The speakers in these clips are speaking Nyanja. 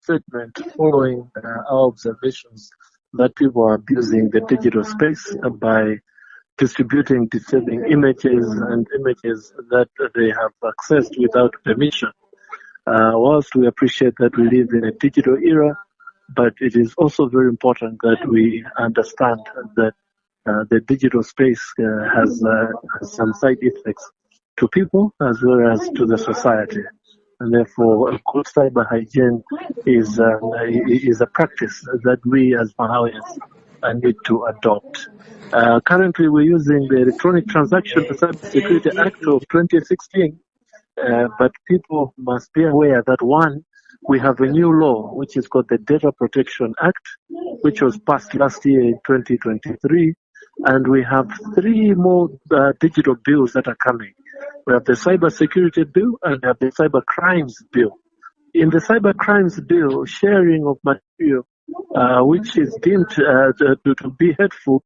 Statement following our observations that people are abusing the digital space by distributing disturbing images and images that they have accessed without permission. Whilst we appreciate that we live in a digital era, but it is also very important that we understand that the digital space has some side effects to people as well as to the society. And therefore, good cyber hygiene is a practice that we as Malawians need to adopt. Currently, we're using the Electronic Transaction and Cyber Security Act of 2016, but people must be aware that, one, we have a new law which is called the Data Protection Act, which was passed last year in 2023, and we have three more digital bills that are coming. We have the Cyber Security Bill and we have the Cyber Crimes Bill. In the Cyber Crimes Bill, sharing of material which is deemed to be hurtful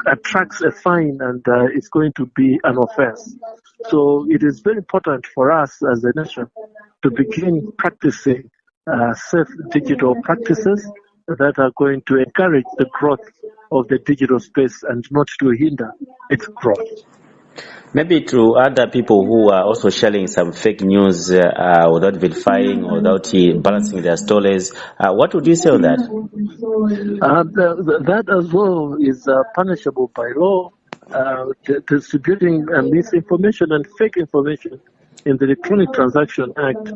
attracts a fine and it's going to be an offense. So it is very important for us as a nation to begin practicing safe digital practices that are going to encourage the growth of the digital space and not to hinder its growth. Maybe to other people who are also sharing some fake news without verifying or without balancing their stories, what would you say on that? That as well is punishable by law. Distributing misinformation and fake information in the Electronic Transaction Act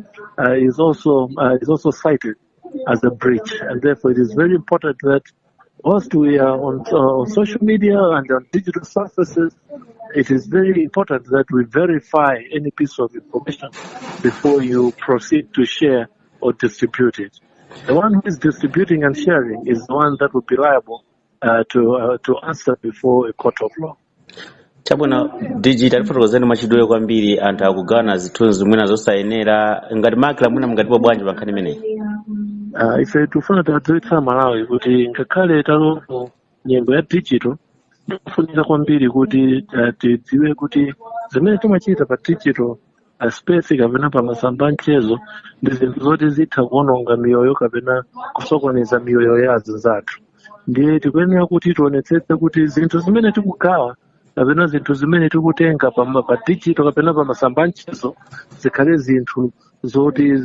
is also cited as a breach, and therefore it is very important that whilst we are on social media and on digital surfaces, it is very important that we verify any piece of information before you proceed to share or distribute it. The one who is distributing and sharing is the one that will be liable to answer before a court of law. Chabwino, DG, tatifotokozeni mwachidule kwambiri, anthu akugawana zithunzi mwina zosayenera. Ngati MACRA, mwina mungatipo bwanji pa nkhani imeneyi? Ife tifuna tiwadziwitsa Malawi kuti ngakhale talowa nyengo ya digital, tikufunika kwambiri kuti tidziwe kuti zimene timachita pa digital space kapena pa masamba mchezo ndi zinthu zoti zitha kuononga miyoyo kapena kusokoneza miyoyo ya anzathu. Ndiye tikuyenera kuti tionetsetse kuti zinthu zimene tikugawa kapena zinthu zimene tikutenga pa digital kapena pa masamba mchezo zikhale zinthu zoti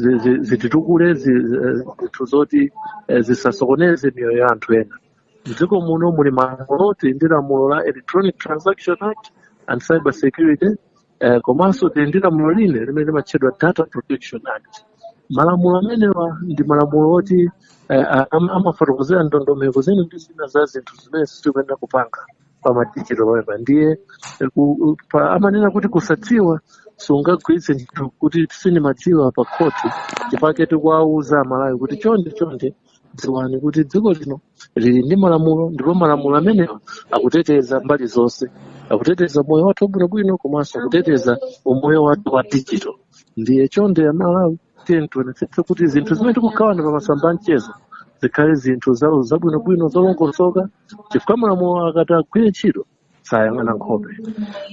zititukule, zinthu zoti zisasokoneze miyoyo ya anthu ena. Mdziko muno muli malamulo. Tili ndi lamulo la Electronic Transaction Act and Cyber Security, komanso tili ndi lamulo line limene limatchedwa Data Protection Act. Malamulo amenewa ndi malamulo oti amafotokozera ndondomeko zina ndi zina za zinthu zimene sitikuyenera kupanga pa ma digital pamenepa. Ndiye amanena kuti kusadziwa sungagwiritse ntchito kuti sindimadziwa pa khoti. Chifukwa tikuwauza Amalawi kuti chonde chonde, dziwani kuti dziko lino lili ndi malamulo, ndipo malamulo amenewa akuteteza mbali zonse: akuteteza moyo wathu wabwinobwino komanso akuteteza umoyo wathu wa digital. Ndiye chonde Amalawi, tiye tionetsetse kuti zinthu zimene tikugawana pa masamba mchezo zikhale zinthu zawo zabwinobwino, zolongosoka, chifukwa malamulo akati agwire ntchito sayang'ana nkhope.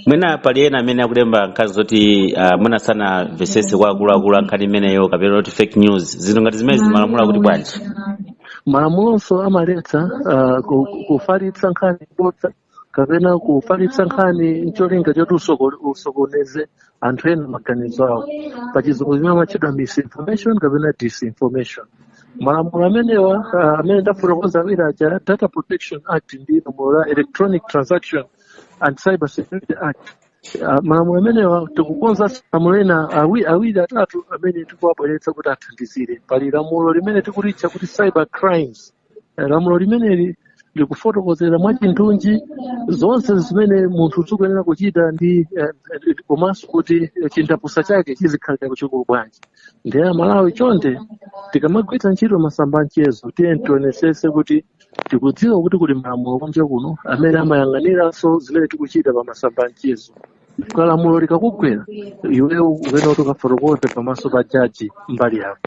Mwina pali ena amene akulemba nkhani zoti mwina sanamvesese kwa akuluakulu nkhani imeneyo kapena kuti fake news, zinthu ngati zimene zimalamulo kuti bwanji? Malamulonso amaletsa kufalitsa nkhani bodza kapena kufalitsa nkhani ncholinga choti usokoneze anthu ena maganizo awo. Pachizungu chimene amatchedwa misinformation kapena disinformation. Malamulo amenewa amene ndafotokoza awiri aja, Data Protection Act ndi lamulo la Electronic Transaction and Cyber Security Act, malamulo amenewa tikukonza malamulo ena awiri, atatu amene tikuwabweretsa kuti athandizire. Pali lamulo limene tikulitcha kuti Cyber Crimes. Lamulo limeneli likufotokozera mwachindunji zonse zimene munthu zikuyenera kuchita ndi komanso kuti chindapusa chake chizikhalira kuchikulu bwanji. Ndiye Malawi, chonde, tikamagwiritsa ntchito masamba mchezo, tiye tionesese kuti tikudziwa kuti kuli malamulo kunja kuno amene amayang'aniranso zimene tikuchita pa masamba mchezo. Kwa lamulo likakugwera iweyo, ukuyenda kuti ukafotokoze pamaso pa jaji mbali yako.